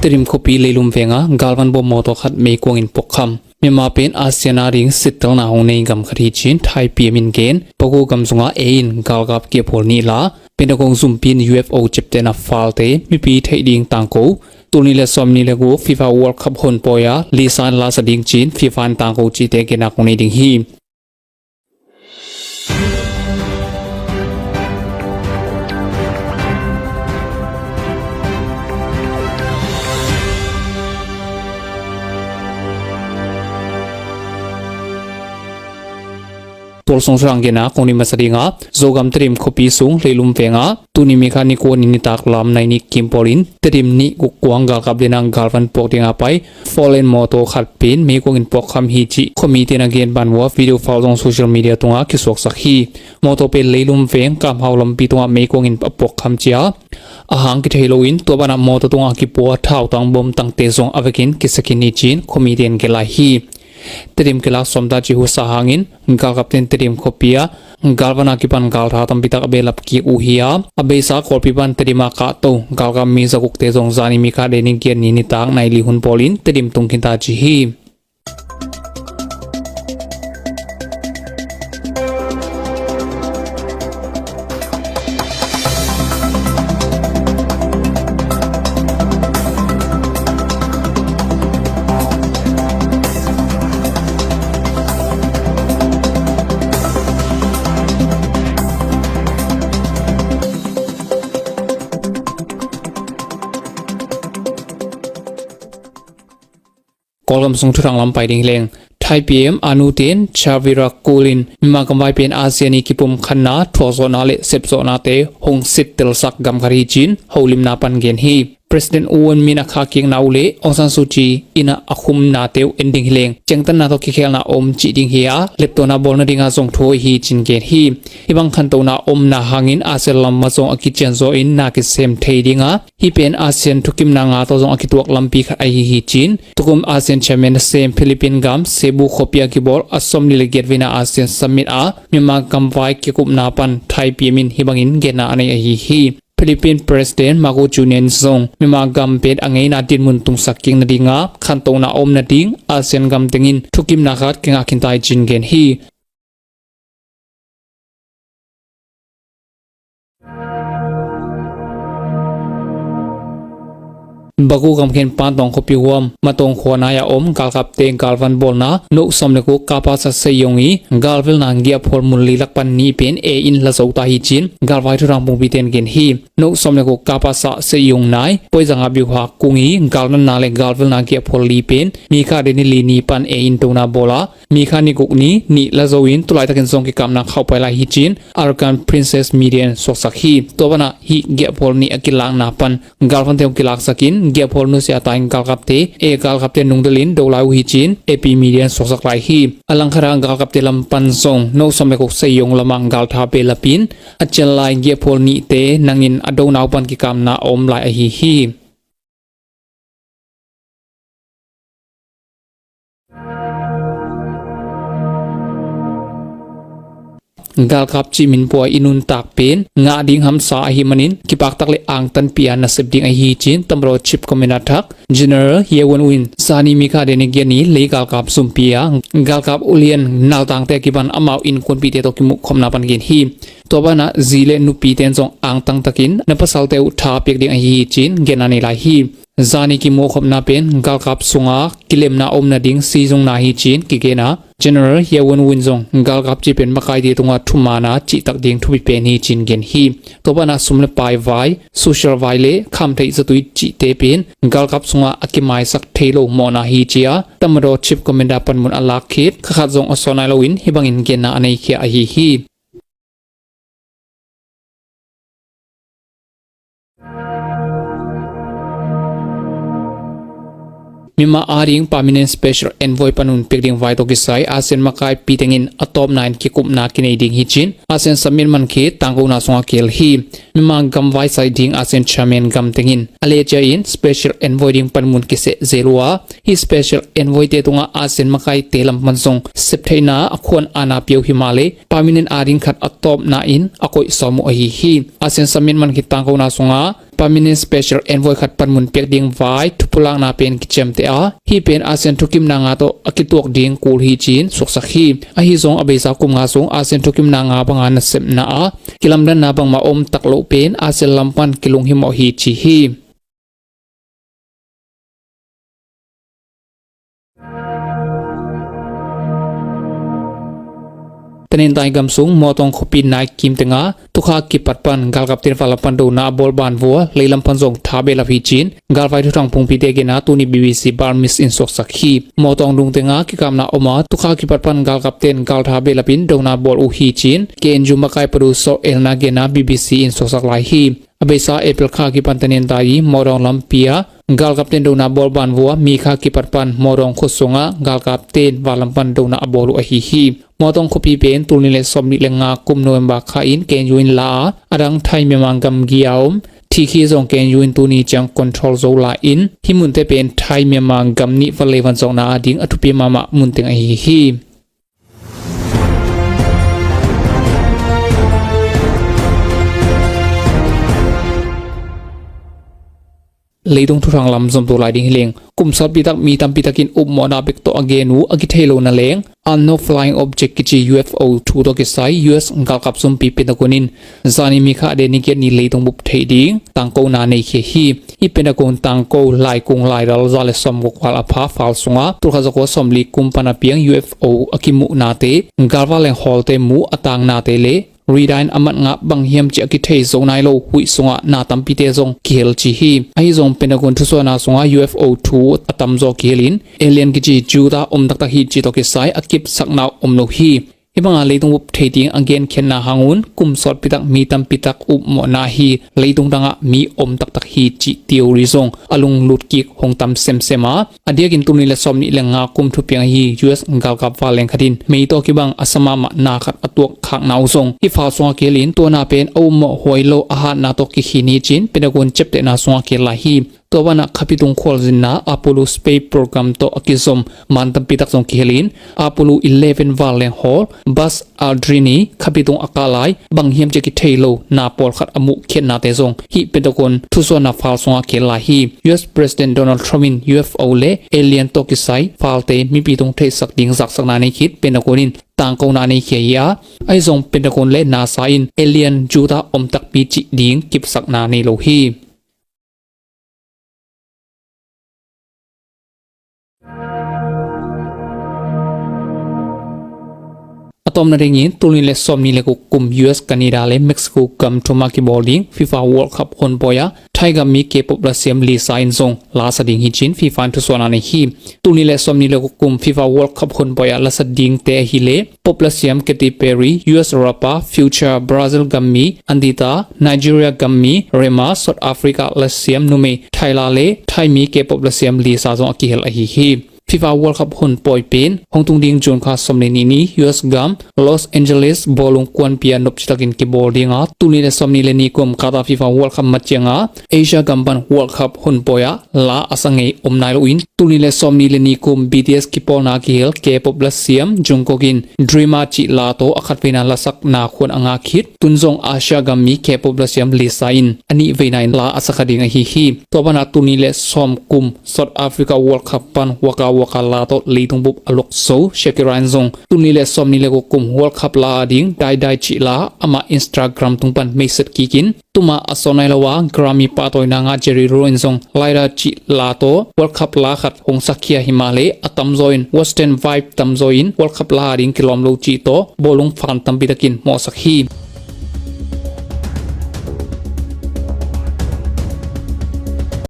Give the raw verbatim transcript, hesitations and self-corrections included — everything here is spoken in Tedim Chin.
Tedim khuapi Leilum vengah galvan bawm mawtaw khat meikuang in puakkham. Myanmar pen ASEAN ading sittelna hong nei gam khat hi ci-in Thai P M in gen. Bago gam sungah ei in galkap giahphual nih la, Pentagon zumpi in U F O ciaptehna falte mipi theih ding tangko. Tul nih le sawmnih le guk FIFA World Cup honpawi-a lisa in lasa ding ci-in FIFA in tangko cihte genna kong nei ding hi. Tualsung sanggenna kong nei masa ding a, Zogam Tedim khuapi sung Leilum vengah tuni May kha ni kua ni nitak lam nai nih kim pawlin Tedim nih guk kuang galkap dena galvan puak dinga pai Four lane mawtaw khat pen meikuang in puakkham hi cih khuamite in a gen ban uh a, video file zong social media tungah kisuaksak hi. Mawtaw pen Leilum veng Kamhau lampi tungah meikuang in a puakkham ci-a, a hang kithei loin tua banah mawtaw tungah kipua thautang bom tangte zong a vekin kisa khin hi ci-in khuamite in gen lai hi. Tedim kilak sawm ta cih husa hangin galkapte in Tedim khuapi ah galvan a kipan galtha tampitak a behlap kik uh hi a, a beisa Kawlpi pan Tedim a kahto galkap mi zagukte zong zani May kha deni giat ni nitak nai li hun pawlin Tedim tung khin ta ci hi. Kawlgam sung thuthang lam pai ding hi leng, Thai P M a nute in Chavira Kulin Myanmar gamvai pen ASEAN i kipumkhanna, thuakzawhna le sepzawhnate hong sittelsak gam khat hi ci-in holimna pan gen hi. President U Win Myint a khahkikna uh le Aung San Suu Kyi inn ah a khumnate uh en ding hi leng, ciangtanna tawh kikhelna om cih ding hi a, leptawna bawl nadinga zong thu hoih hi ci-in gen hi. Hih bang khantohna omna hangin ASEAN lam mah zong a kicianzaw in na kisem thei ding a, hih pen ASEAN thukimna nga tawh zong a kituak lampi khat ahi hi ci-in tukum ASEAN chairman nasem Philippine gam Cebu khuapi a kibawl a sawmli le giat veina ASEAN summit ah Myanmar gamvai kikupna pan Thai P M in hih bangin genna a nei ahi hi. Philippine President Marcos Junior in zong Myanmar gam pen a ngeina dinmun tungsak kik nadinga khantohna om nading ASEAN gam tengin thukimna khat kingah khin ta hi ci-in gen hi. Bago gamkhen Pantawng khuapi huam Matawng khua nai-a om galkapte galvan bawlna, no sawm le guk Kapasa Seyong i galvelna giahphual mun li lak pan nih pen ei in la zo ta hi ci-in galvai thuthang pumpi ten gen hi. No sawm le guk Kapasa Seyong nai Poizanga biuha kung i galnatna le galvelna giahphual li pen May kha deni li ni pan ei in tona bawl a, May kha ni guk ni nih la zo in tulaitakin zong kikapna khauhpai lai hi ci-in Arakan Princess Media in suaksak hi. Tua banah hih giahphual nih a kilakna pan galvante hong kilaksakin giahphual nusia ta in galkapte, ei galkapte nungdelin do lai uh hi ci-in A P Media in suaksak lai hi. A langkhatah galkapte lam pan zong no sawm le guk Seyong lamah galtha behlapin a cian lai giahphual nihte nangin a do nau pan kikapna a om lai ahi hi. Galkap cih min pua i nuntak pen ngah ding hamsa ahih manin kipaktak le angtanpih a nasep ding ahi hi ci-in Tamadaw Chief Commander thak General Ye Win Win zani May kha deni giat ni lei galkap zumpi a galkap ulian naltangte a kipan amau innkuanpihte tawh kimuhkhopna pan gen hi. Tua banah zi le nupite in zong angtangtakin na pasalte uh tha piak ding ahi hi ci-in genna nei lai hi. Zani kimuhkhopna pen galkap sunga kilemna om nading season na hi ci-in kigen a, General Ye Win Win zong galkap cih pen makaite tungah thumaana cihtak ding thupi pen hi ci-in gen hi. Tua banah sum le pai vai, social vai le khamtheih zatui cihte pen galkap sungah a kimaisak thei lo mawhna hi ci-a Tamadaw Chief Commander panmun a lak khit khakhat zong a sawn nai loin hih bangin genna a neikhia ahi hi. Myanmar ading Permanent Special Envoy panun piak ding vai tawh kisai ASEAN makaipi tengin a tawpna in kikupna kinei ding hi ci-in ASEAN Summit man khit tangkona sungah kihel hi. Myanmar gamvai sai ding ASEAN Chairman gam tengin a lecin Special Envoy ding panmun kiseh zel uh a, hih Special Envoy te tungah ASEAN makaite lam pan zong septheihna a khuan aana pia uh hi mah le Permanent ading khat a tawpna in a koih sawm uh ahi hi. ASEAN Summit man khit tangkona sungah Permanent Special Envoy khat panmun piak ding vai thupulakna pen kiciamteh a, hih pen ASEAN thukimna nga tawh a kituak ding kul hi ci-in suaksak hi. Ahi zong a beisa kum nga sung ASEAN thukimna nga banga nasepna a kilamdanna bangmah om tak loh pen ASEAN lam pan kilunghimawh hi ci hi. Tanentai gam sung Mawtawng khuapi nai kim tengah tukha kipat pan galkapten va lam pan dona a bawl ban vua lei lam pan zong tha behlap hi ci-in galvai thuthang phungpite gena tuni BBC Burmese in suaksak hi. Mawtawng dung tengah kikapna om a tukha kipat pan galkapten galtha behlap in dona bawl uh hi ci-in K N U makai padu Saw Elna gena BBC in suaksak lai hi. A beisa April kha kipan Tanentai i Mawtawng lampi a galkapten dona bawl ban vua mi kha kipat pan Mawtawng khua sungah galkapten va lam pan dona a bawl uh ahi hi. Mawtawng khuapi pen tul nih le sawm nih le nga kum November kha in K N U in la a, a dang Thai Myanmar gam gi a om Thikhi zong K N U in tuni ciang control zo la in hih munte pen Thai Myanmar gam nih van lei van zawkna ading a thupi mahmah mun teng ahi hi. Leitung thuthang lam zomtu lai ding hi leng kum sawtpi tak mi tampi takin upmawhna bek tawh a gen uh a kithei lo na leng unknown flying object kici U F O thu tawh kisai U S galkap sumpi Pentagon in zani mi kha a deni giat ni leitung bup theih ding tangkona nei khia hi. Hih Pentagon tangko laikung laidal za le sawm guk val a pha fal sungah tulkhat zakua sawmli kum pan a piang U F O a kimuhnate galva leng hawlte mu a tangnate le radar in a mat ngah bang hiam cih a kithei zo nai lo huih sungah na tampite zong kihel ci hi. Ahi zong Pentagon thusuahna sungah U F O thu a tamzaw kihel in alien kici Judah om taktak hi cih tawh kisai a kipsakna om lo hi. Hih banga leitung bup thei ding a genkhiatna hangun kum sawtpi tak mi tampi tak upmawhna hi leitung tangah mi om taktak hi cih theory zong a lunglut kik hong tam semsem a, a diakin tul nih le sawm nih le nga kum thupiang ahi U S galkap vanleng khat in mei tawh kibang a sa mahmah na khat a tuak khakna uh zong hih fal sungah kihel in tua na pen a upmawh huai lo a hatna tawh kikhin hi ci-in Pentagon ciaptehna sungah kihel lai hi. Tua banah khapi tung khualzinna Apollo space program tawh a kizom man tampi tak zong kihel in Apollo eleven vanleng hawl Buzz Aldrin i khapi tung a kah lai bang hiam cih a kithei lo na pawlkhat a muh khiatnate zong hih Pentagon thusuahna fal sungah kihel lai hi. U S President Donald Trump in U F O le alien tawh kisai falte mipi tung theihsak ding zaksakna nei khit Pentagon in tangkona nei khia hi a, ahi zong Pentagon le NASA in alien Judah om takpi cih ding kipsakna nei lo hi. A tawpna dingin tul nih le sawm nih le guk kum U S, Canada le Mexico gam thum a kibawl ding FIFA World Cup honpawi ah Thai gam mi K-pop lasiam Lisa in zong la sa ding hi ci-in FIFA in thusuahna nei hi. Tul nih le sawm nih le guk kum FIFA World Cup honpawi ah la sa dingte ahih leh pop lasiam Katy Perry, U S rapper Future, Brazil gam mi Anitta, Nigeria gam mi Rema, South Africa lasiam numei Tyla le Thai mi K-pop lasiam Lisa zong a kihel ahi hi. FIFA World Cup honpawi pen hong tung ding June kha sawm le nih ni U S gam Los Angeles bawlung kuanpi ah nopci takin kibawl ding a, tul nih le sawm nih le nih kum Qatar FIFA World Cup mat ciangin Asia gam pan World Cup honpawi ah la a sa ngei om nai loin tul nih le sawm nih le nih kum B T S kipawlna a kihel K-pop lasiam Jungkook in Dreamer cih la tawh a khatveina lasakna khuan a ngah khit, tun zong Asia gam mi K-pop lasiam Lisa in a nihveina in la a sa kha ding ahi hi. Tua banah tul nih le sawm kum South Africa World Cup pan Waka Waka la tawh leitung bup a lok zo Shakira in zong tul nih le sawm nih le guk kum World Cup la a ding Die Die cih la amah Instagram tung pan meiset kikin tuma a sawn nai lo a Grammy pahtawina ngah Jerry Roll in zong Lighter cih la tawh World Cup la khat hong sakhia hi mah leh a tamzaw in Western vibe tamzaw in World Cup la a ding kilawm lo cih tawh bawlung fan tampi takin mawhsak hi.